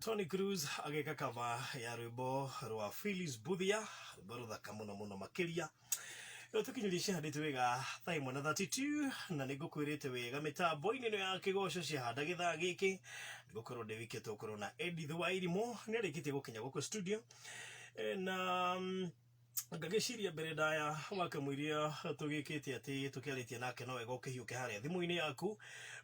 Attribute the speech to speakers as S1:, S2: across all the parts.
S1: Tony Cruz agĩka cover ya rwĩmbo rwa Phyllis Buthia, rwĩmbo rũthaka mũno mũno makĩria. Rũtũkinyĩrie cihandĩte wega thaa ĩmwe na 32 na nĩ ngũkwĩrĩte wega mĩtambo-inĩ ĩno ya kĩgoco ciahanda gĩthaa gĩkĩ nĩgũkorwo ndĩ wiki tũkorwo na Edith Wairimu nĩ arĩkĩtie gũkinya gũkũ studio. Na ngagĩciria mbere ndaya wakamũiria tũgĩkĩte atĩ tũkĩarĩtie nake no wega ũkĩhiũke harĩa thimũ-inĩ yaku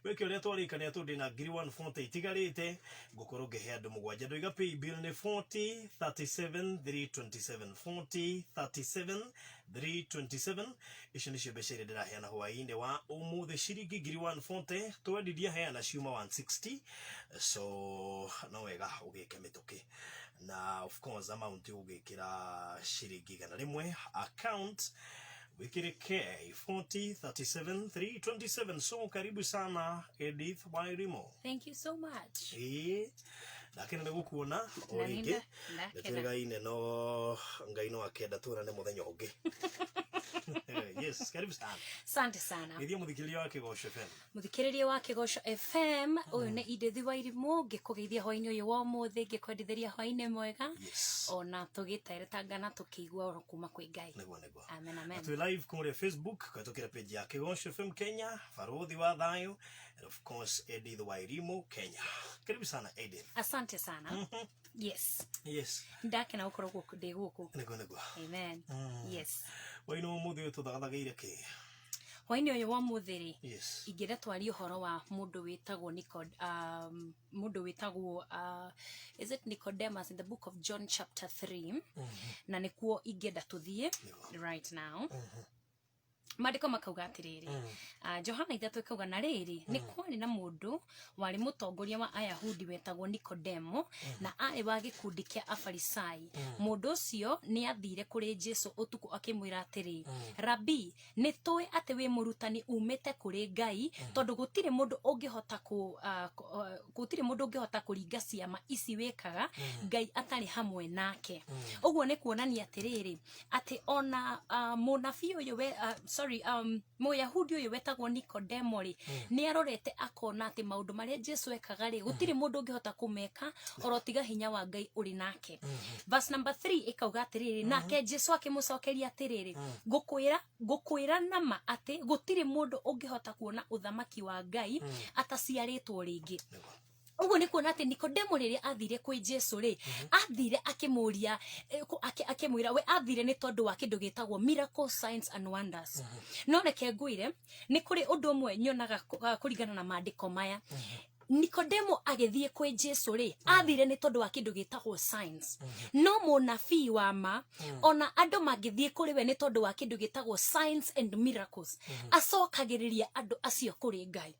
S1: wĩke ũrĩa twarĩkania tondũ ndĩna ngiri 140 itigarĩte ngũkorwo ngĩhe andũ mũgwanja ndoiga pay bill nĩ 40 37 327 40 37 327 icio nĩcio mbeca iria ndĩraheana hwaĩ-inĩ wa ũmũthĩ ciringi ngiri 140 twendirie heana ciuma 160 so no wega ũgĩke mĩtũkĩ na of course amount ũgĩkĩra ciringi 100 account wikire K 40 37 327. So karibu sana Edith Wairimu.
S2: Thank you so much.
S1: Ĩĩ, ndakena nĩ gũkuona o
S2: Na
S1: rĩngĩ.
S2: nĩ ndakena.
S1: Nĩtwĩrĩgaine no Ngai no akenda tuonane mũthenya ũngĩ. Yes, karibu sana.
S2: Asante sana.
S1: Gĩthiĩ mũthikĩrĩria wa Kĩgoco FM.
S2: Mũthikĩrĩria wa Kĩgoco FM, ũyũ nĩ Edith Wairimu ngĩkũgeithia hwainĩ ũyũ wa ũmũthĩ, ngĩkwendithĩria hwainĩ mwega. Ona tũgĩteretanga na tũkĩigua oro kuma kwĩ Ngai.
S1: Nĩguo nĩguo.
S2: Amen, amen.
S1: Na twĩ live kũrĩa Facebook kũhetũkĩra page ya Kĩgoco FM Kenya, Barũthi wa Thayũ, and of course Edith Wairimu Kenya. Karibu sana Edith.
S2: Asante sana. Yes.
S1: Yes.
S2: Ndakena gũkorwo gũkũ ndĩ gũkũ.
S1: Nĩguo nĩguo.
S2: Amen. Yes.
S1: Wainũ ũmũthĩ ũyũ tũthagathagĩire kĩ?
S2: Hwainĩ ũyũ wa ũmũthĩ rĩ, ingĩenda twarie ũhoro wa mũndũ wĩtagwo Nicod, mũndũ wĩtagwo is it Nicodemus in the book of John chapter 3? Na nĩkuo ingĩenda tũthiĩ right now. Maandĩko makauga atĩrĩrĩ, Johana 3 ĩkauga, na rĩrĩ, nĩ kwarĩ na mũndũ warĩ mũtongoria wa Ayahudi wetagwo Nikodemo, na aarĩ wa gĩkundi kĩa Afarisai. Mũndũ ũcio nĩ aathire kũrĩ Jesu ũtukũ akĩmwĩra atĩrĩ, Rabii, nĩ tũĩ atĩ wĩ mũrutani umĩte kũrĩ Ngai, tondũ gũtirĩ mũndũ ũngĩhota kũ, gũtirĩ mũndũ ũngĩhota kũringa ciama ici wĩkaga Ngai atarĩ hamwe nake. Ũguo nĩ kuonania atĩrĩrĩ, atĩ ona mũnabii ũyũ we, sorry, Mũyahudi ũyũ wetagwo Nikodemo rĩ, nĩ arorete akona atĩ maũndũ marĩa Jesu ekaga rĩ, gũtirĩ mũndũ ũngĩhota kũmeka oro tiga hinya wa Ngai ũrĩ nake. Verse number 3 ĩkauga atĩrĩrĩ, nake Jesu akĩmũcokeria atĩrĩrĩ, ngũkwĩra ngũkwĩra na ma atĩ gũtirĩ mũndũ ũngĩhota kuona ũthamaki wa Ngai ataciarĩtwo rĩngĩ. Ũguo nĩ kuona atĩ Nikodemo rĩrĩa athire kwĩ Jesu rĩ, athire akĩmũria, akĩmwĩra we athire nĩ tondũ wa kĩndũ gĩtagwo miracle signs and wonders. No reke ngwĩre, nĩ kũrĩ ũndũ ũmwe nyonaga kũringana na maandĩko maya. Nikodemo agĩthiĩ kwĩ Jesu rĩ, athire nĩ tondũ wa kĩndũ gĩtagwo signs. No mũnabii wa ma, ona andũ mangĩthiĩ kũrĩ we nĩ tondũ wa kĩndũ gĩtagwo signs and miracles, acokagĩrĩria andũ acio kũrĩ Ngai.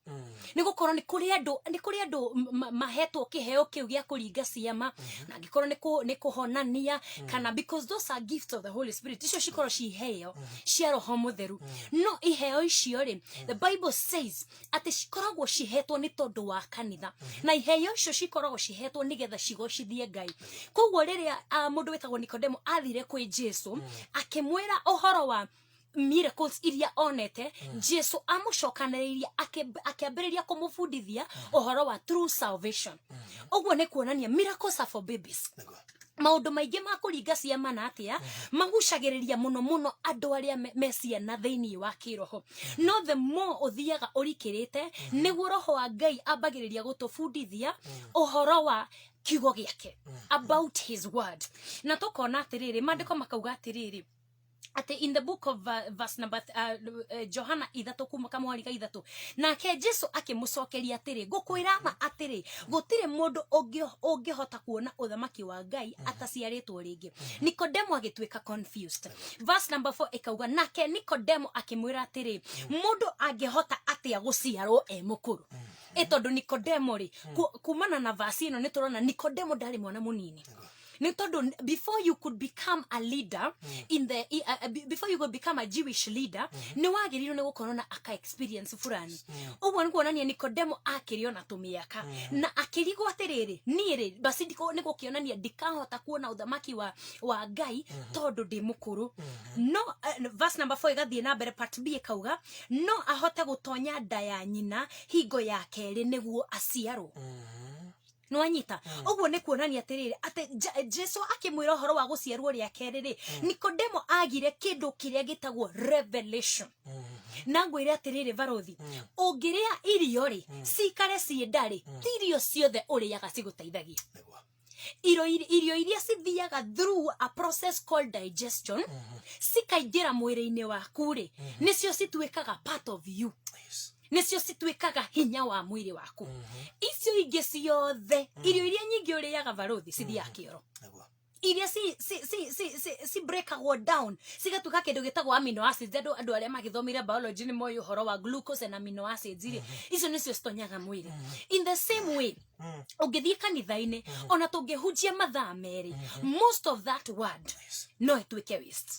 S2: Nĩ gũkorwo nĩ kũrĩ andũ, nĩ kũrĩ andũ mahetwo kĩheo kĩu gĩa kũringa ciama, na angĩkorwo nĩ kũhonania, kana because those are gifts of the Holy Spirit, icio cikorwo ci iheo cia Roho Mũtheru. No iheo icio rĩ, the Bible says atĩ cikoragwo cihetwo nĩ tondũ wa kanitha, na iheo icio cikoragwo cihetwo nĩgetha cigocithie Ngai. Koguo rĩrĩa mũndũ wĩtagwo Nikodemo athire kwĩ Jesu akĩmwĩra ũhoro wa miracles iria onete, Jesu amũcokanĩrĩirie akĩambĩrĩria kũmũbundithia ũhoro wa true salvation. Ũguo nĩ kuonania miracles are for babies. Maũndũ maingĩ ma kũringa ciama na atĩa magucagĩrĩria mũno mũno andũ arĩa me ciana thĩinĩ wa kĩroho. No the more ũthiaga ũrikĩrĩte, nĩguo Roho wa Ngai ambagĩrĩria gũtũbundithia ũhoro wa kiugo gĩake, about his word. Na tũkona atĩrĩrĩ, maandĩko makauga atĩrĩrĩ, atĩ in the book of verse number Johana 3 kuma kamwari ga 3, nake Jesu akĩmũcokeria atĩrĩ, ngũkwĩra ma atĩrĩ, gũtirĩ mũndũ ũngĩhota kuona ũthamaki wa Ngai ataciarĩtwo rĩngĩ. Nikodemo agĩtuĩka confused. Verse number 4 ĩkauga, nake Nikodemo akĩmwĩra atĩrĩ, mũndũ angĩhota atĩa gũciarwo e mũkũrũ? Ĩ tondũ Nikodemo rĩ, kumana na verse ĩno nĩ tũrona Nikodemo ndarĩ mwana mũnini. Nĩ tondũ before you could become a leader in the before you could become a Jewish leader, nĩ wagĩrĩirwo nĩ gũkorwo na aka experience fulani. Ũguo nĩ kuonania Nikodemo akĩrĩ ona tũmĩaka na akĩrigwo atĩrĩrĩ, niĩ rĩ basi nĩ gũkĩonania ndikahota kuona ũthamaki wa Ngai tondũ ndĩ mũkũrũ. No verse number 4 ĩgathiĩ na mbere, part B ĩkauga, no ahote gũtonya nda ya nyina hingo ya kerĩ nĩguo aciarwo? Nwanyita ũguo nĩ kuonania atĩrĩrĩ atĩ Jesu akĩmwĩra ũhoro wa gũciarwo rĩa kerĩ rĩ, Nikodemo agire kĩndũ kĩrĩa gĩtagwo revelation. Na ngwĩre atĩrĩrĩ barothi, ũngĩrĩa irio rĩ cikare ciĩ nda rĩ, ti irio ciothe ũrĩaga cigũteithagia. Irio iria cithiaga through a process called digestion cikaingĩra mwĩrĩ-inĩ waku rĩ, nĩcio cituĩkaga part of you, nĩcio cituĩkaga hinya wa mwĩrĩ waku. Icio ingĩ ciothe, irio iria nyingĩ ũrĩaga barothi, cithiaga kĩoro. Iria ci breakagwo down cigatuĩka kĩndũ gĩtagwo amino acids. Andũ arĩa magĩthomire biology nĩ moĩ ũhoro wa glucose and amino acids rĩ, icio nĩcio citonyaga mwĩrĩ. In the same way, ũngĩthiĩ kanitha-inĩ, ona tũngĩhunjia mathaa 2, most of that word no ĩtuĩke waste.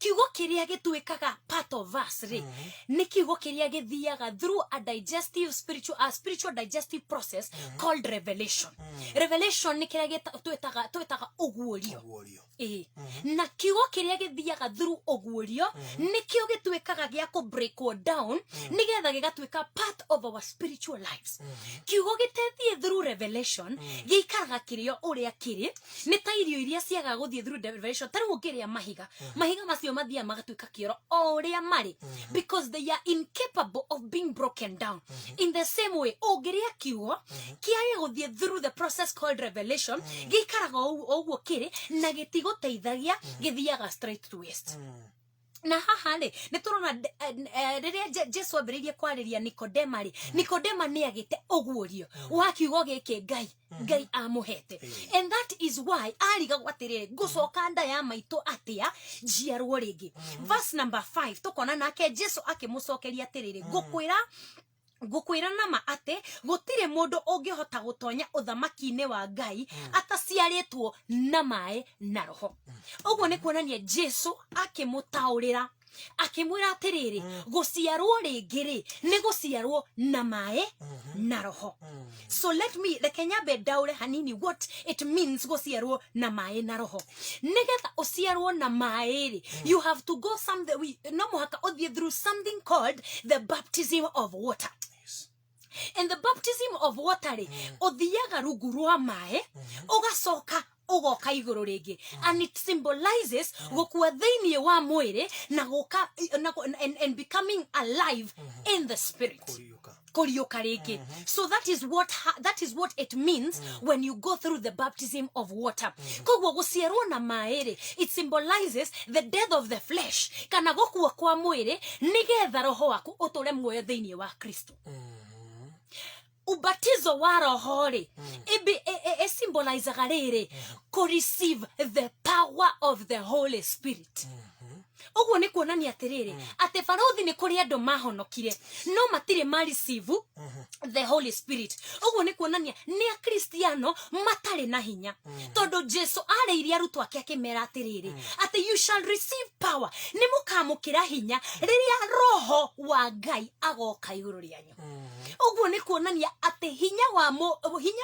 S2: Kiugo kĩrĩa gĩtuĩkaga part of us rĩ, nĩ kiugo kĩrĩa gĩthiaga through a digestive spiritual, a spiritual digestive process called revelation. Revelation nĩ kĩrĩa twĩtaga ũguũrio.
S1: Ũguũrio.
S2: Ĩĩ, na kiugo kĩrĩa gĩthiaga through ũguũrio nĩkĩo gĩtuĩkaga gĩa kũ breakwo down nĩgetha gĩgatuĩka part of our spiritual lives. Kiugo gĩtethiĩ through revelation gĩikaraga kĩrĩ o ũrĩa kĩrĩ. Nĩ ta irio iria ciagaga gũthiĩ through revelation. Ta rĩu ũngĩrĩa mahiga, mahiga macio mathiaga magatuĩka kĩoro o ũrĩa marĩ because they are incapable of being broken down. In the same way, ũngĩrĩa kiugo kĩage gũthiĩ through the process called revelation, gĩikaraga o ũguo kĩrĩ na gĩtigũteithagia, gĩthiaga straight to waste. Na haha rĩ, nĩ tũrona rĩrĩa Jesu ambĩrĩirie kwarĩria Nikodema rĩ, Nikodema nĩ agĩte ũguũrio wa kiugo gĩkĩ Ngai amũhete, and that is why arigagwo atĩrĩrĩ, ngũcoka nda ya maitũ atĩa njiarwo rĩngĩ? Verse number 5 tũkona, nake Jesu akĩmũcokeria atĩrĩrĩ, ngũkwĩra nama atĩ gũtirĩ mũndũ ũngĩhota gũtonya ũthamaki-inĩ wa Ngai ataciarĩtwo na maĩ na Roho. Ũguo nĩ kuonania Jesu akĩmũtaũrĩra, akĩmwĩra atĩrĩrĩ, gũciarwo rĩngĩ rĩ, nĩ gũciarwo na maĩ na Roho. So let me, reke nyambe ndaũre hanini what it means gũciarwo na maĩ na Roho. Nĩgetha ũciarwo na maĩ rĩ, you have to go something, no mũhaka ũthiĩ through something called the baptism of water. And the baptism of water rĩ, ũthiaga rungu rwa maĩ, ũgacoka ũgoka igũrũ rĩngĩ, and it symbolizes gũkua thĩinĩ wa mwĩrĩ na gũka na, and becoming alive in the spirit.
S1: Kũriũka.
S2: Kũriũka rĩngĩ. So that is what it means when you go through the baptism of water. Koguo gũciarwo na maĩ rĩ, it symbolizes the death of the flesh, kana gũkua kwa mwĩrĩ, nĩgetha roho waku ũtũre muoyo thĩinĩ wa Kristo. Ubatizo wa Roho rĩ, ĩsymbolizaga rĩrĩ kũ receive the power of the Holy Spirit. Ũguo nĩ kuonania atĩrĩrĩ, atĩ barothi, nĩ kũrĩ andũ mahonokire no matirĩ ma receive the Holy Spirit. Ũguo nĩ kuonania nĩ akristiano matarĩ na hinya, tondũ Jesu arĩirie arutwo ake akĩmera atĩrĩrĩ, atĩ you shall receive power, nĩ mũkamũkĩra hinya rĩrĩa Roho wa Ngai agoka igũrũ rĩanyu. Ũguo nĩ kuonania atĩ hinya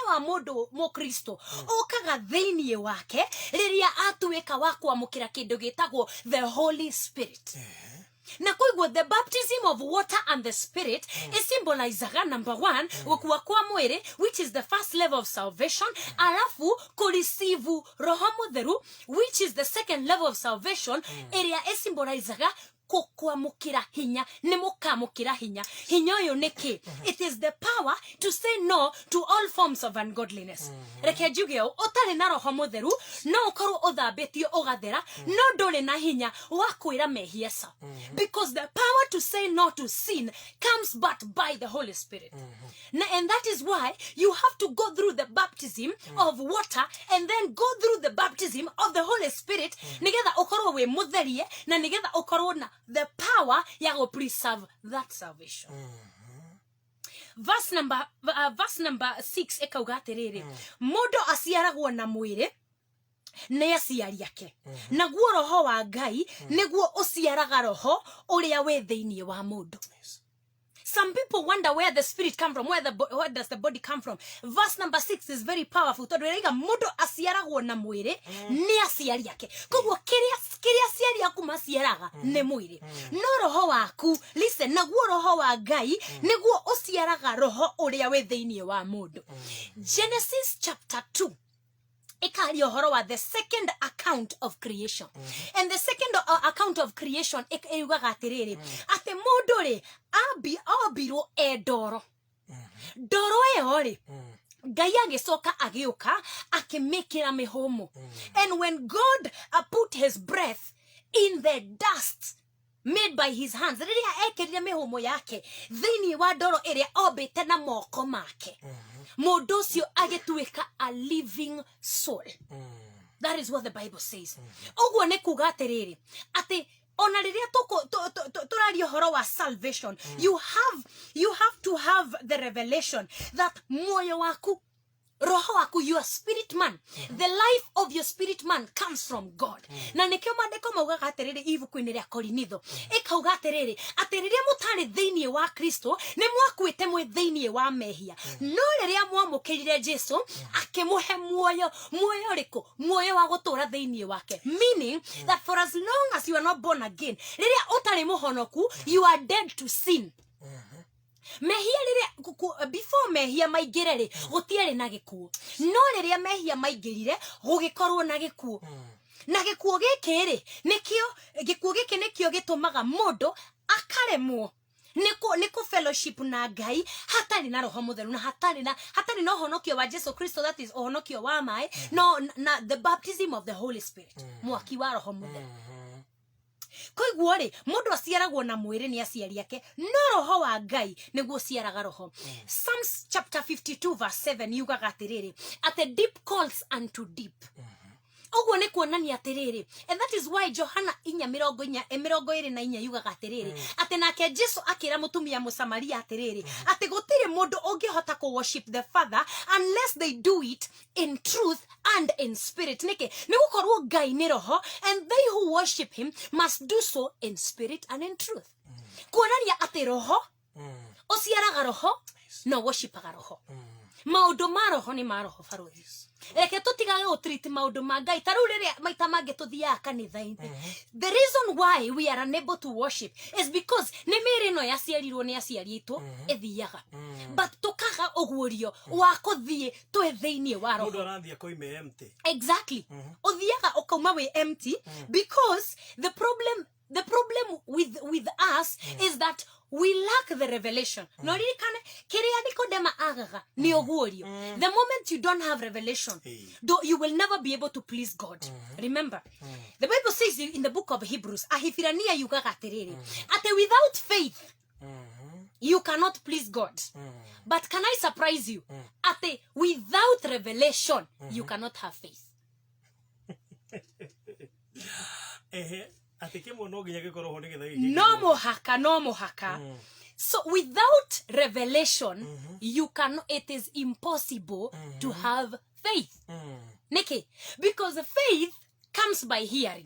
S2: wa mũndũ mũkristo ũkaga thĩinĩ wake rĩrĩa atuĩka wa kwamũkĩra kĩndũ gĩtagwo the Holy Spirit. Na koguo the baptism of water and the Spirit ĩsymbolizaga, number one, gũkua kwa mwĩrĩ, which is the first level of salvation, alafu kũreceive Roho Mũtheru, which is the second level of salvation, ĩrĩa ĩsymbolizaga kwamũkĩra hinya. Nĩ mũkamũkĩra hinya. Hinya ũyũ nĩ kĩ? It is the power to say no to all forms of ungodliness. Reke njuge ũũ, ũtarĩ na Roho Mũtheru no ũkorwo ũthambĩtio ũgathera, no ndũrĩ na hinya wa kwĩra mehia ca, because the power to say no to sin comes but by the Holy Spirit. Na, and that is why you have to go through the baptism of water and then go through the baptism of the Holy Spirit, nigetha ũkorwo wĩ mũtherie na nigetha ũkorwo na the power ya go preserve that salvation. Verse number 6 ĩkauga atĩrĩrĩ, mũndũ aciaragwo na mwĩrĩ nĩ aciari ake, naguo Roho wa Ngai nĩguo ũciaraga roho ũrĩa wĩ thĩinĩ wa mũndũ. Some people wonder where the spirit come from, where does the body come from. Verse number 6 is very powerful tondu ĩraiga mũndũ aciaragwo na mwĩrĩ nĩ aciari ake. Koguo kĩrĩa aciari aku maciaraga nĩ mwĩrĩ, no roho waku, listen, naguo roho wa Ngai nĩguo ũciaraga roho ũrĩa wĩ thĩinĩ wa mũndũ. Genesis chapter 2 ĩkaria ũhoro wa the second account of creation, and the second account of creation ĩugaga atĩrĩrĩ, atĩ mũndũ rĩ ombirwo e ndoro. Ndoro ĩyo rĩ, Ngai agĩcoka agĩũka akĩmĩkĩra mĩhũmũ. And when God put his breath in the dust made by his hands, rĩrĩa ekĩrire mĩhũmũ yake thĩinĩ wa ndoro ĩrĩa ombĩte na moko make, mũndũ ũcio agĩtuĩka a living soul. That is what the Bible says. Ũguo nĩ kuga atĩrĩrĩ, atĩ ona rĩrĩa tũraria ũhoro wa salvation, you have to have the revelation that muoyo waku, roho waku, your spirit man, the life of your spirit man comes from God. Na nĩkĩo maandĩko maugaga atĩrĩrĩ, ibuku-inĩ rĩa Korinitho ĩkauga atĩrĩrĩ, atĩ rĩrĩa mũtarĩ thĩinĩ wa Kristo nĩ mwakuĩte mwĩ thĩinĩ wa mehia, no rĩrĩa mwamũkĩrire Jesu akĩmũhe muoyo. Muoyo ũrĩkũ? Muoyo wa gũtũũra thĩinĩ wake, meaning that for as long as you are not born again, rĩrĩa ũtarĩ mũhonoku, you are dead to sin. Mehia rĩrĩa before mehia maingĩre rĩ, gũtiarĩ na gĩkuũ, no rĩrĩa mehia maingĩrire gũgĩkorwo na gĩkuũ. Na gĩkuũ gĩkĩ rĩ, nĩkĩo gĩkuũ gĩkĩ nĩkĩo gĩtũmaga mũndũ akaremwo nĩ kũ fellowship na Ngai hatarĩ na Roho Mũtheru na hatarĩ na ũhonokio wa Jesu Kristo, that is ũhonokio wa maĩ no na the baptism of the Holy Spirit, mwaki wa Roho Mũtheru. Koiguo rĩ, mũndũ aciaragwo na mwĩrĩ nĩ aciari ake, no roho wa Ngai nĩguo ũciaraga roho. Psalms chapter 52 verse 7 yugaga atĩrĩrĩ, atĩ deep calls unto deep. Ũguo nĩ kuonania atĩrĩrĩ, and that is why Johana inya mĩrongo inya 24 yugaga atĩrĩrĩ, atĩ nake Jesu akĩra mũtumia Mũsamaria atĩrĩrĩ, atĩ gũtirĩ mũndũ ũngĩhota kũ worship the Father unless they do it in truth and in spirit. Nĩkĩ? Nĩ gũkorwo Ngai nĩ roho, and they who worship him must do so in spirit and in truth. Kuonania atĩ roho ũciaraga roho no worshipaga roho. Maũndũ ma roho nĩ ma roho. Barothi, reke tũtigage gũtreat maũndũ ma Ngai ta rĩu rĩrĩa maita mangĩ tũthiaga kanitha-inĩ. The reason why we are unable to worship is because nĩ mĩĩrĩ ĩno yaciarirwo nĩ aciari aitũ ĩthiaga, but tũkaga ũguũrio wa kũthiĩ twĩ thĩinĩ wa roho.
S1: Mũndũ arathiĩ akoime empty.
S2: Exactly, ũthiaga ũkauma wĩ empty because the problem with us is that we lack the revelation. No ririkane kĩrĩa Nikodema agaga nĩ ũguũrio. The moment you don't have revelation,
S1: Hey.
S2: you will never be able to please God. Remember, the Bible says in the book of Hebrews, Ahibirania yugaga atĩrĩrĩ, atĩ without faith you cannot please God. But can I surprise you atĩ without revelation you cannot have faith?
S1: Ehe, atĩ kĩmwe no nginya gĩkorwo ho nĩgetha gĩkĩ
S2: No mũhaka, no mũhaka. So without revelation you can it is impossible to have faith. Nĩkĩ? Because faith comes by hearing.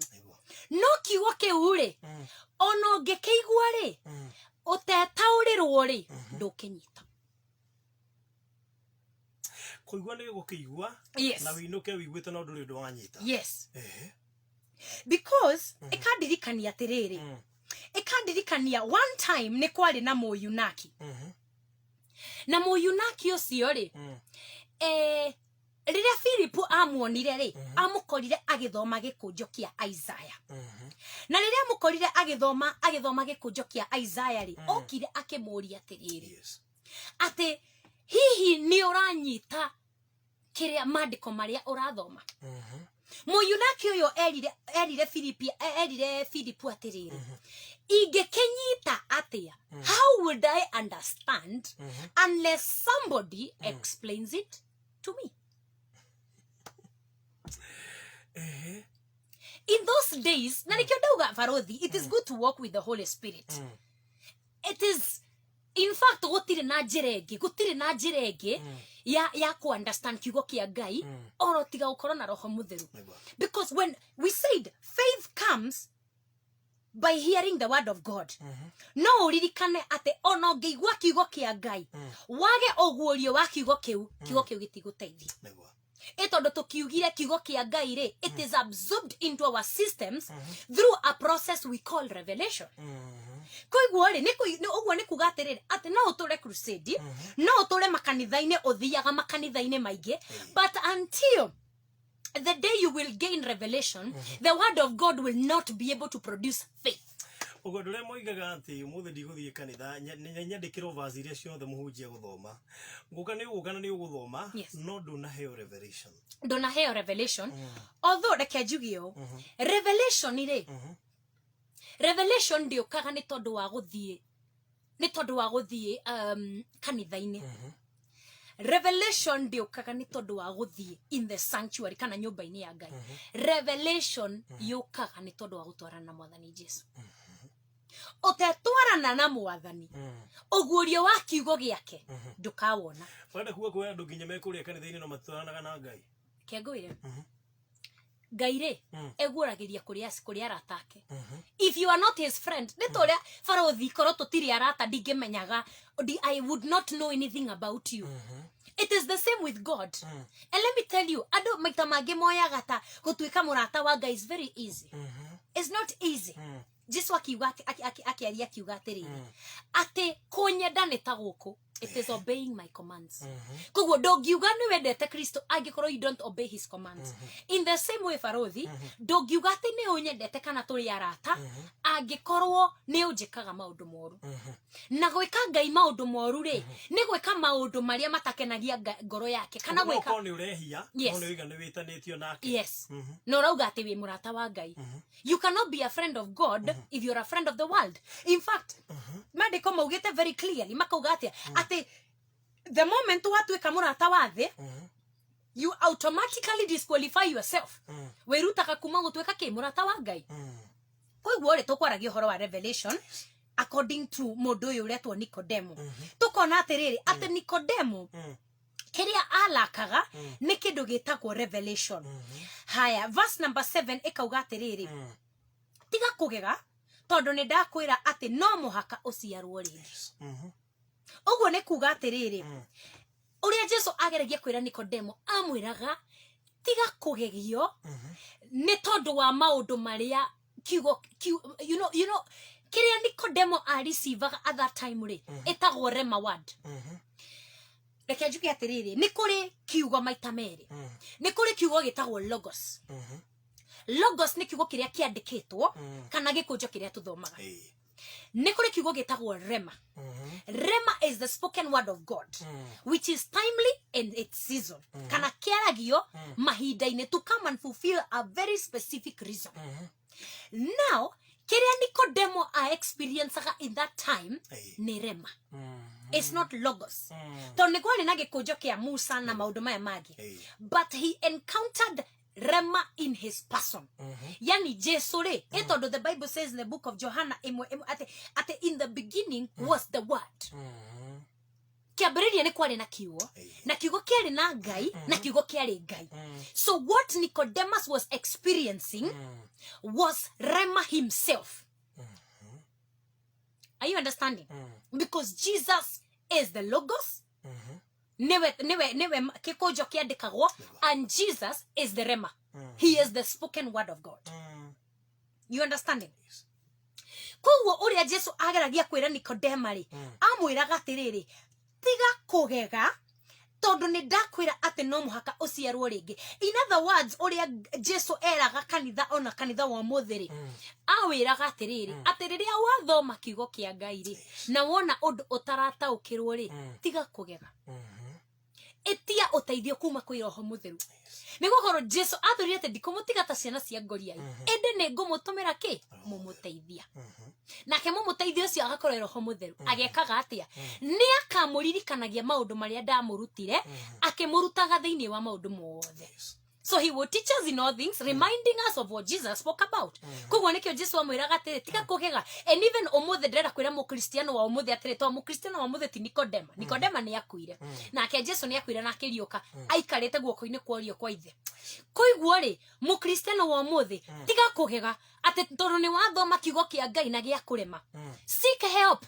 S2: No kiugo kĩu rĩ, ona ũngĩkĩigua rĩ, ũtetaũrĩrwo rĩ, ndũkĩnyita.
S1: Kũigua nĩ gũkĩigua na wĩinũke wĩiguĩte no ndũrĩ ũndũ wanyita.
S2: Yes. Because ĩkandirikania atĩrĩrĩ, ĩkandirikania one time nĩ kwarĩ na mũyunaki, na mũyunaki ũcio rĩ, rĩrĩa Filipu amuonire rĩ, amũkorire agĩthoma gĩkũnjo kĩa Isaya. Na rĩrĩa amũkorire agĩthoma gĩkũnjo kĩa Isaya rĩ, okire akĩmũria atĩrĩrĩ, atĩ hihi nĩ ũranyita kĩrĩa maandĩko marĩa ũrathoma? Mũyunaki ũyũ erire Filipu atĩrĩrĩ, ingĩkĩnyita atĩa? How would I understand unless somebody explains it to me? In those days, na nikio ndauga, barothi, it is good to walk with the Holy Spirit. It is, in fact, gũtirĩ na njĩra ĩngĩ, gũtirĩ na njĩra ĩngĩ ya ku understand kiugo kĩa Ngai oro tiga gũkorwo na Roho Mũtheru. Because when we said faith comes By hearing the word of God, no ũririkane atĩ ona ũngĩigua kiugo kĩa Ngai, wage ũguũrio wa kiugo kĩu, kiugo kĩu gĩtigũteithia. Ĩ tondũ tũkiugire kiugo kĩa Ngai rĩ, it is absorbed into our systems through a process we call revelation. Koiguo rĩ, ũguo nĩ kuga atĩrĩrĩ, atĩ no ũtũre crusade, no ũtũre makanitha-inĩ, ũthiaga makanitha-inĩ maingĩ, but until the day you will gain revelation, the word of God will not be able to produce faith.
S1: Ũguo andũ arĩa moigaga atĩ ũmũthĩ ndigũthiĩ kanitha, nyandĩkĩrwo verse iria ciothe mũhunjia gũthoma, ngũka nĩ ũgũka na nĩ ũgũthoma, no ndũnaheo revelation.
S2: Ndũnaheo revelation. Although reke njuge ũũ, revelation rĩ, revelation ndĩũkaga nĩ tondũ wa gũthiĩ, nĩ tondũ wa gũthiĩ kanitha-inĩ. Revelation ndĩũkaga nĩ tondũ wa gũthiĩ in the sanctuary kana nyũmba-inĩ ya Ngai. Revelation yũkaga nĩ tondũ wa gũtwarana na Mwathani Jesu. Ũtetwarana na Mwathani, ũguũrio wa kiugo gĩake ndũkawona.
S1: Ũrenda kuga kwĩ andũ nginya me kũrĩa kanitha-inĩ no matitwaranaga na Ngai?
S2: Reke ngwĩre, Ngai rĩ, eguũragĩria kũrĩ arata ake. If you are not his friend, nĩ ta ũrĩa barothi, korwo tũtirĩ arata ndingĩmenyaga, I would not know anything about you. It is the same with God. And let me tell you, andũ maita mangĩ moyaga ta gũtuĩka mũrata wa Ngai is very easy. It's not easy. Jesu akiuga akĩaria akiuga atĩrĩrĩ, atĩ kũnyenda nĩ ta gũkũ, it is obeying my commands. Koguo ndũngiuga nĩ wendete Kristo angĩkorwo you don't obey his commands. In the same way, barothi, ndũngiuga atĩ nĩ ũnyendete kana tũrĩ arata angĩkorwo nĩ ũnjĩkaga maũndũ moru. Na gwĩka Ngai maũndũ moru rĩ, nĩ gwĩka maũndũ marĩa matakenagia ngoro yake, kana
S1: No
S2: gwĩka
S1: ũkorwo nĩ ũrehia,
S2: Yes.
S1: no nĩ ũiga nĩ wĩtanĩtio nake.
S2: Yes, na ũrauga atĩ wĩ mũrata wa Ngai. You cannot be a friend of God if you're a friend of the world. In fact, maandĩko maugĩte very clearly, makauga atĩa? Atĩ the moment watuĩka mũrata wa thĩ, you automatically disqualify yourself. Wĩrutaga kuma gũtuĩka kĩ? Mũrata wa Ngai. Koguo rĩ, tũkwaragia ũhoro wa revelation according to mũndũ ũyũ ũretwo Nikodemo. Tũkona atĩrĩrĩ, atĩ Nikodemo kĩrĩa alakaga nĩ kĩndũ gĩtagwo revelation. Haya, verse number 7 ĩkauga atĩrĩrĩ, tiga kũgega tondũ nĩ ndakwĩra atĩ no mũhaka ũciarwo rĩngĩ. Ũguo nĩ kuga atĩrĩrĩ, ũrĩa Jesu ageragia kwĩra Nikodemo, amwĩraga tiga kũgegio nĩ tondũ wa maũndũ marĩa kiugo kĩrĩa Nikodemo areceivaga at that time rĩ, ĩtagwo rema word. Reke njuge atĩrĩrĩ, nĩ kũrĩ kiugo maita merĩ. Nĩ kũrĩ kiugo gĩtagwo logos. Logos nĩ kiugo kĩrĩa kĩandĩkĩtwo kana gĩkũnjo kĩrĩa tũthomaga. Nĩ kũrĩ kiugo gĩtagwo rema. Rema is the spoken word of God, which is timely in its season, kana kĩaragio mahinda-inĩ to come and fulfill a very specific reason. Now kĩrĩa Nikodemo a experienceaga in that time nĩ rema. It's not logos, tondũ nĩ kwarĩ na gĩkũnjo kĩa Musa na maũndũ maya mangĩ, but he encountered rema in his person, yani Jesu rĩ. Ĩ tondũ the Bible says in the book of Johana ĩmwe ĩmwe atĩ in the beginning was the Word. Kĩambĩrĩria nĩ kwarĩ na kiugo, na kiugo kĩarĩ na Ngai, na kiugo kĩarĩ Ngai. So what Nicodemus was experiencing was rema himself. Are you understanding? Because Jesus is the logos, niwe gĩkũnjo kĩandĩkagwo, and Jesus is the rema. He is the spoken word of God. You understanding? Koguo ũrĩa Jesu ageragia kwĩra Nikodema rĩ, amwĩraga atĩrĩrĩ, tiga kũgega tondũ nĩ ndakwĩra atĩ no mũhaka ũciarwo rĩngĩ. In other words, ũrĩa Jesu eraga kanitha, ona kanitha wa ũmũthĩ rĩ, awĩraga atĩrĩrĩ, atĩ rĩrĩa wathoma kiugo kĩa Ngai rĩ, na wona ũndũ ũtarataũkĩrwo rĩ, tiga kũgega, ĩtia ũteithio kuma kwĩ Roho Mũtheru, nĩ gũkorwo Jesu athurire atĩ ndikũmũtiga ta ciana cia ngoriai, ĩndĩ nĩ ngũmũtũmĩra kĩ? Mũmũteithia. Nake mũmũteithia ũcio agakorwo e Roho Mũtheru. Agekaga atĩa? Nĩ akamũririkanagia maũndũ marĩa ndamũrutire, akĩmũrutaga thĩinĩ wa maũndũ mothe. So he will teach us in all things, reminding us of what Jesus spoke about. Koguo nikio Jesu amwiraga atĩrĩ, tiga kũgega. And even ũmũthĩ ndĩrenda kwĩra mũkristiano wa ũmũthĩ atĩrĩ, to mũkristiano wa ũmũthĩ ti Nikodema. Nikodema nĩ akuire. Nake Jesu nĩ akuire na akĩriũka, aikarĩte guoko-inĩ kwa ũrĩo kwa ithe. Koiguo rĩ, mũkristiano wa ũmũthĩ, tiga kũgega atĩ tondũ nĩ wathoma kiugo kĩa Ngai na gĩa kũrema. Seek help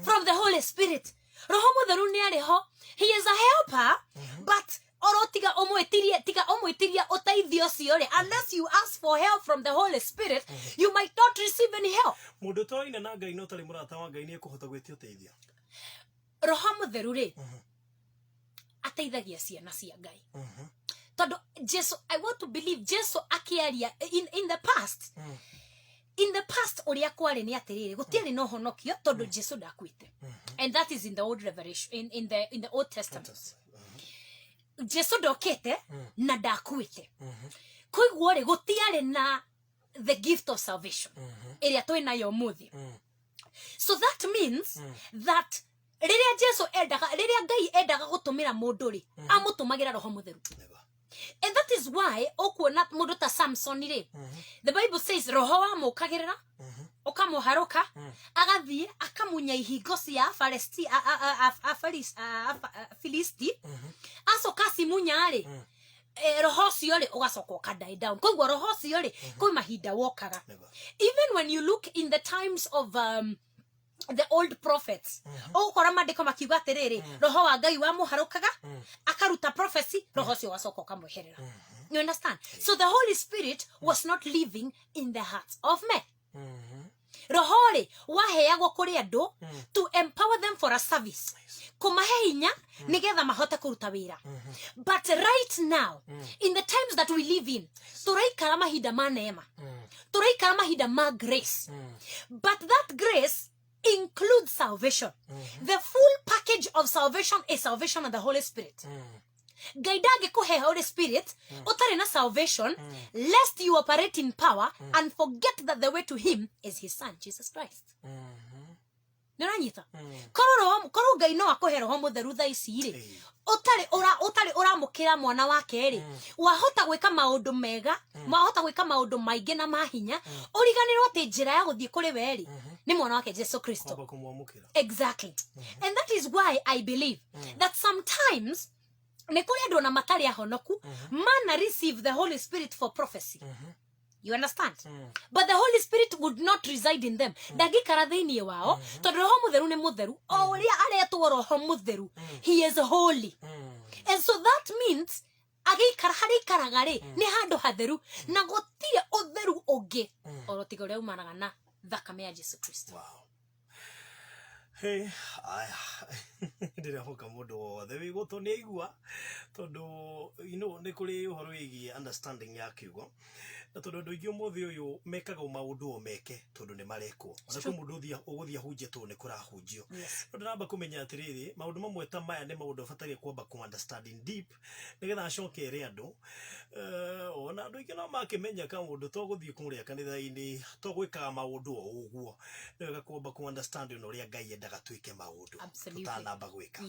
S2: from the Holy Spirit. Roho Mũtheru nĩ arĩ ho. He is a helper, but oro tiga ũmwĩtirie, tiga ũmwĩtirie ũteithio ũcio rĩ, unless you ask for help from the Holy Spirit, you might not receive any help.
S1: Mundu toine na Ngai no tari murata wa Ngai ni ekuhota gwitia uteithio.
S2: Roho Mũtheru rĩ, ateithagia ciana cia Ngai. Tondũ Jesu, I want to believe Jesu akĩaria in the past, in the past ũrĩa kwarĩ nĩ atĩrĩrĩ, gũtiarĩ na ũhonokio tondũ Jesu ndakuĩte. And that is in the old revelation, in the Old Testament. Jesu ndokĩte na ndakuĩte. Koiguo rĩ, gũtiarĩ na the gift of salvation ĩrĩa twĩ nayo ũmũthĩ. So that means that rĩrĩa Jesu endaga, rĩrĩa Ngai endaga gũtũmĩra mũndũ rĩ, amũtũmagĩra Roho Mũtheru. And that is why ũkuona mũndũ ta Samson rĩ, the Bible says roho wamũkagĩrĩra, ũkamũharũka, agathiĩ akamunya ihingo cia Afalesti- a- a- a- a- Afalis- a- a- a- Filisti. Acoka acimunya rĩ, roho ũcio rĩ ũgacoka ũka die down. Koguo roho ũcio rĩ, kwĩ mahinda wokaga. Even when you look in the times of the old prophets, ũgũkora mandĩko makiuga atĩrĩrĩ, roho wa Ngai wamũharũkaga, akaruta prophecy, roho ũcio ũgacoka ũkamweherera. You understand? So the Holy Spirit was not living in the hearts of men. Roho rĩ waheagwo kũrĩ andũ to empower them for a service, kũmahe hinya nĩgetha mahote kũruta wĩra. But right now, in the times that we live in, tũraikara mahinda ma neema, tũraikara mahinda ma grace, but that grace includes salvation. The full package of salvation is salvation and the Holy Spirit. Ngai ndangĩkũhe Holy Spirit ũtarĩ na salvation, lest you operate in power and forget that the way to him is his son Jesus Christ. Nĩ ũranyita? Korwo roho, korwo Ngai no akũhe Roho Mũtheru thaa ici rĩ, ũtarĩ ũramũkĩra mwana wake rĩ, wahota gwĩka maũndũ mega, wahota gwĩka maũndũ maingĩ na mahinya, ũriganĩrwo atĩ njĩra ya gũthiĩ kũrĩ we rĩ nĩ mwana wake Jesu Kristo.
S1: Kwamba kumwamũkĩra.
S2: Exactly. And that is why I believe that sometimes nĩ kũrĩ andũ ona matarĩ ahonoku mana receive the Holy Spirit for prophecy. You understand? But the Holy Spirit would not reside in them. Ndangĩikara thĩinĩ wao tondũ Roho Mũtheru nĩ mũtheru. O ũrĩa aretwo Roho Mũtheru, he is holy. And so that means agĩikara harĩa ikaraga rĩ nĩ handũ hatheru, na gũtirĩ ũtheru ũngĩ oro tiga ũrĩa umanaga na thakame ya Jesu Kristo.
S1: Wow. Hey, aya, ndĩrehoka mũndũ wothe wĩ gũtũ nĩ aigua, tondũ nĩ kũrĩ ũhoro wĩgiĩ understanding ya kiugo, na tondũ andũ aingĩ ũmũthĩ ũyũ mekaga o maũndũ o meke tondũ nĩ marekwo. Ona kwĩ mũndũ ũgũthiĩ ahunjie tondũ nĩ kũrahunjio. No ndĩramba kũmenya atĩrĩrĩ, maũndũ mamwe ta maya nĩ maũndũ abataire kwamba kũ understand in deep nĩgetha acoke ere andũ. Ona andũ aingĩ no makĩmenya kaũndũ to gũthiĩ kũrĩa kanitha-inĩ, to gwĩkaga maũndũ o ũguo. Nĩ wega kwamba kũ understand ona ũrĩa Ngai endaga twĩke maũndũ tũtanamba gwĩka.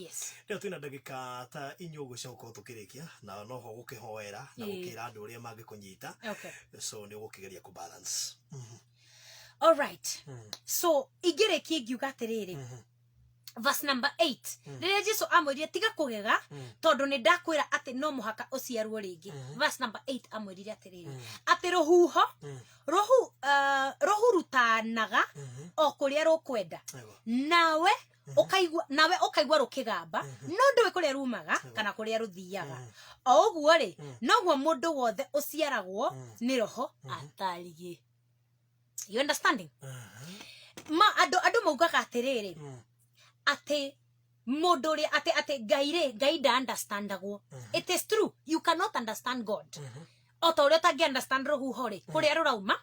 S1: Rĩu twĩna ndagĩka ta inya ũguo cia gũkorwo tũkĩrĩkia, na noho gũkĩhoera na gũkĩra andũ ũrĩa mangĩkũnyita. So nĩ ũgũkĩgeria kũ balance.
S2: All right. So ingĩrĩkia ingiuga atĩrĩrĩ, verse number 8, rĩrĩa Jesu amwĩrire, "Tiga kũgega tondũ nĩ ndakwĩra atĩ no mũhaka ũciarwo rĩngĩ." Verse number 8 amwĩrire atĩrĩrĩ, atĩ rũhuho rũhurutanaga o kũrĩa rũkwenda, nawe ũkaigua rũkĩgamba, no ndũĩ kũrĩa rumaga kana kũrĩa rũthiaga. O ũguo rĩ, noguo mũndũ wothe ũciaragwo nĩ Roho atariĩ. You understanding? Ma andũ maugaga atĩrĩrĩ, atĩ mũndũ ũrĩa atĩ Ngai rĩ, Ngai nda understandagwo. It is true, you cannot understand God, o ta ũrĩa ũtangĩ understand rũhuho rĩ, kũrĩa rũrauma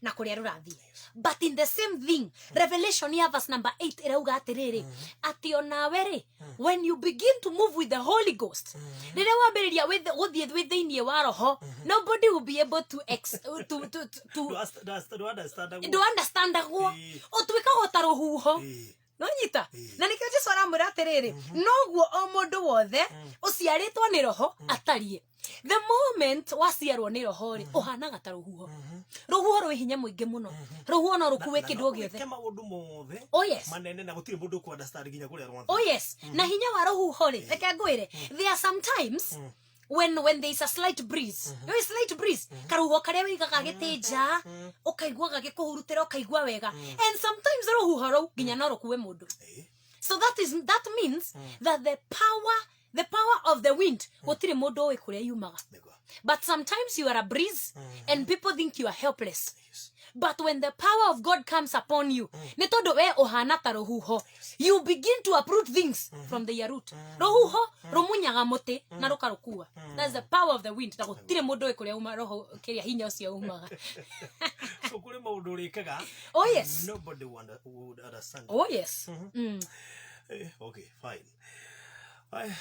S2: na kũrĩa rũrathiĩ. But in the same thing, revelation ya verse number 8 ĩrauga atĩrĩrĩ, atĩ onawe rĩ, when you begin to move with the Holy Ghost, rĩrĩa wambĩrĩria gũthiĩ wĩ thĩinĩ wa Roho, nobody will be able to ex, to
S1: Ndũ understandagwo.
S2: Ndũ understandagwo. Ũtuĩkaga o ta rũhuho. Nonyita? Na nikio Jesu aramwĩra atĩrĩrĩ, noguo o mũndũ wothe ũciarĩtwo nĩ Roho atariĩ. The moment waciarwo nĩ roho rĩ, ũhanaga ta rũhuho. Rũhuho rwĩ hinya mũingĩ mũno. Rũhuho no rũkue
S1: Na
S2: kĩndũ
S1: no
S2: o gĩothe.
S1: wĩke maũndũ mothe
S2: Oh yes.
S1: manene na gũtirĩ mũndũ ũkũ understand nginya kũrĩa rwathiĩ.
S2: Oh yes. Na hinya wa rũhuho rĩ, reke ngwĩre, there are sometimes when there is a slight breeze. You know, slight breeze, karuhuho karĩa wĩigaga gĩtĩ nja, ũkaigua gagĩkũhurutĩra, ũkaigua wega. And sometimes rũhuho rũu nginya no rũkue mũndũ. So that means that the power of the wind, gũtirĩ mũndũ ũĩ kũrĩa yumaga. But sometimes you are a breeze and people think you are helpless. But when the power of God comes upon you, nĩ tondũ we ũhana ta rũhuho, you begin to uproot things from their root. Rũhuho rũmunyaga mũtĩ na rũkarũkua. That's the power of the wind. Na gũtirĩ mũndũ ũĩ kũrĩa uma roho kĩrĩa hinya ũcio umaga.
S1: So kũrĩ maũndũ ũrĩkaga
S2: Oh yes.
S1: nobody would understand.
S2: Oh yes.
S1: Okay, fine. Ai,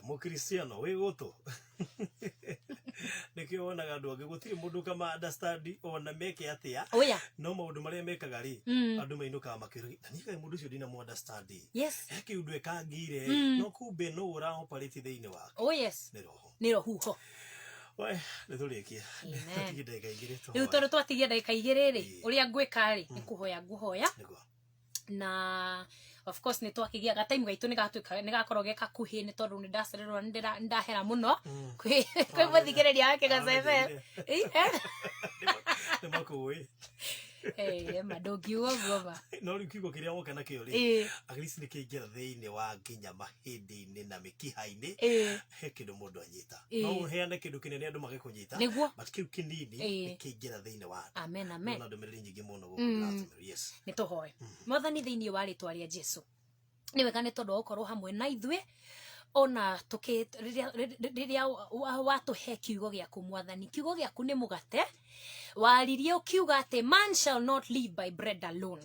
S1: mũkristiano wĩ gũtũ, nĩkĩo wonaga andũ angĩ gũtirĩ mũndũ kama understand ona meke atĩa.
S2: Oh yeah.
S1: No maũndũ marĩa mekaga rĩ, andũ mainũkaga makĩũragia, na niĩ kaĩ mũndũ ũcio ndinamũ understand? He kĩũndũ ekangire, no kumbe no ũraoperate thĩinĩ wake.
S2: Oh yes.
S1: Nĩ roho.
S2: Nĩ rũhuho.
S1: We nĩ tũrĩkia.
S2: Amen.
S1: Tũtigie ndagĩka 2.
S2: Rĩu tondũ twatigia ndagĩka 2 rĩ, ũrĩa ngwĩka rĩ, nĩ kũhoya ngũhoya. Na of course nĩ twakĩgĩa gataimu gaitũ, nĩ gatuĩka nĩ gakorwo ge kakuhĩ, nĩ tondũ nĩ ndacererwo, nĩ ndahera mũno kwĩ mũthikĩrĩria wa Kĩgoco FM.
S1: Nĩ makũĩ.
S2: Ma ndũngiuga ũguo ma.
S1: No rĩu kiugo kĩrĩa woka nakĩo rĩ, at least nĩ kĩingĩra thĩinĩ wa nginya mahĩndĩ-inĩ na mĩkiha-inĩ. He kĩndũ mũndũ anyita. No ũheane kĩndũ kĩnene andũ mage kũnyita, but kĩu kĩnini nĩ kĩingĩra thĩinĩ wa andũ.
S2: Amen, amen.
S1: Na ndũmĩrĩri nyingĩ mũno gũkũ ndĩratũmĩrwo. Yes.
S2: Nĩ tũhoe. Mwathani, thĩinĩ wa rĩtwa rĩa Jesu, nĩ wega nĩ tondũ wa gũkorwo hamwe na ithuĩ ona tũkĩ rĩrĩa watũhe kiugo gĩaku. Mwathani, kiugo gĩaku nĩ mũgate. Waririe ũkiuga atĩ man shall not live by bread alone,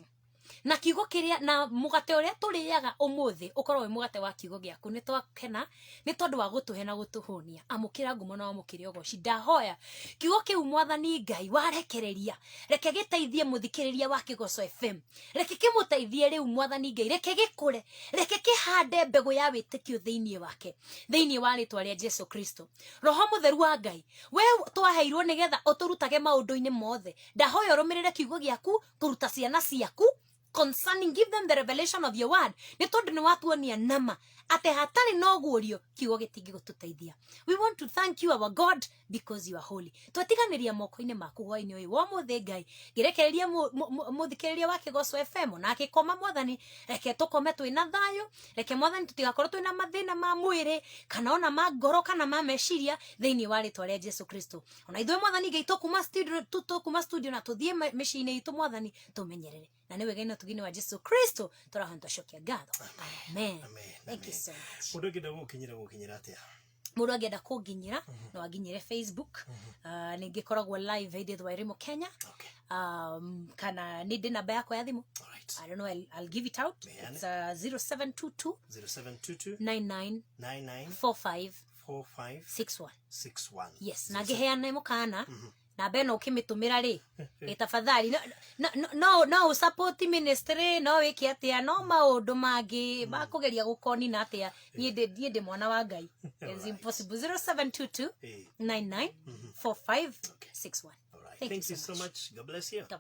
S2: na kiugo kĩrĩa na mũgate ũrĩa tũrĩaga ũmũthĩ ũkorwo wĩ mũgate wa kiugo gĩaku. Nĩ twakena nĩ tondũ wa gũtũhe na gũtũhũnia. Amũkĩra ngumo na wamũkĩre ũgoci. Ndahoya kiugo kĩu, Mwathani Ngai, warekereria, reke gĩteithie mũthikĩrĩria wa Kĩgoco FM. Reke kĩmũteithie rĩu, Mwathani Ngai. Reke gĩkũre, reke kĩhande mbegũ ya wĩtĩkio thĩinĩ wake, thĩinĩ wa rĩtwa rĩa Jesu Kristo. Roho Mũtheru wa Ngai, we twaheirwo nĩgetha ũtũrutage maũndũ-inĩ mothe, ndahoya ũrũmĩrĩre kiugo gĩaku kũruta ciana ciaku concerning, give them the revelation of your word, nĩ tondũ nĩ watuonia nama atĩ hatarĩ na ũguũrio kiugo gĩtingĩgũtũteithia. We want to thank you, our God, because you are holy. Twatiganĩria moko-inĩ maku hwaĩ-inĩ ũyũ wa ũmũthĩ. Ngai, ngĩrekereria mũthikĩrĩria wa Kĩgoco FM na akĩkoma, Mwathani, reke tũkome twĩna thayũ. Reke, Mwathani, tũtigakorwo twĩna mathĩna ma mwĩrĩ kana ona ma ngoro kana ma meciria, thĩinĩ wa rĩtwa rĩa Jesu Kristo. Ona ithuĩ, Mwathani Ngai, tũkuma studio, tũkuma studio na tũthiĩ mĩciĩ-inĩ itũ, Mwathani, tũmenyerere na nĩ wega-inĩ ũtugi-inĩ wa Jesu Kristo tũrahona twacokia ngatho. Amen.
S1: Amen.
S2: Thank you
S1: Amen.
S2: so much.
S1: Mũndũ ũngĩenda gũkinyĩra atĩa?
S2: Mũndũ angĩenda kũnginyĩra no anginyĩre Facebook. Nĩ ngĩkoragwo live Edith Wairimu Kenya. Kana nĩ ndĩ namba yakwa ya thimũ. I don't know, I'll give it out.
S1: Meane.
S2: It's 0722
S1: 0722
S2: 99
S1: 99
S2: 45
S1: 45
S2: 61.
S1: 61.
S2: Yes, na ngĩheane mũkana, namba ĩno ũkĩmĩtũmĩra rĩ, ĩ tafadhali no ũsupport ministry, no wĩke atĩa, no maũndũ mangĩ makũgeria gũkonina atĩa, niĩ ndĩ mwana wa Ngai. It's impossible. 0722 99 45 61.
S1: All right.
S2: Thank you
S1: Thank you
S2: so
S1: so much. God bless you.
S2: God.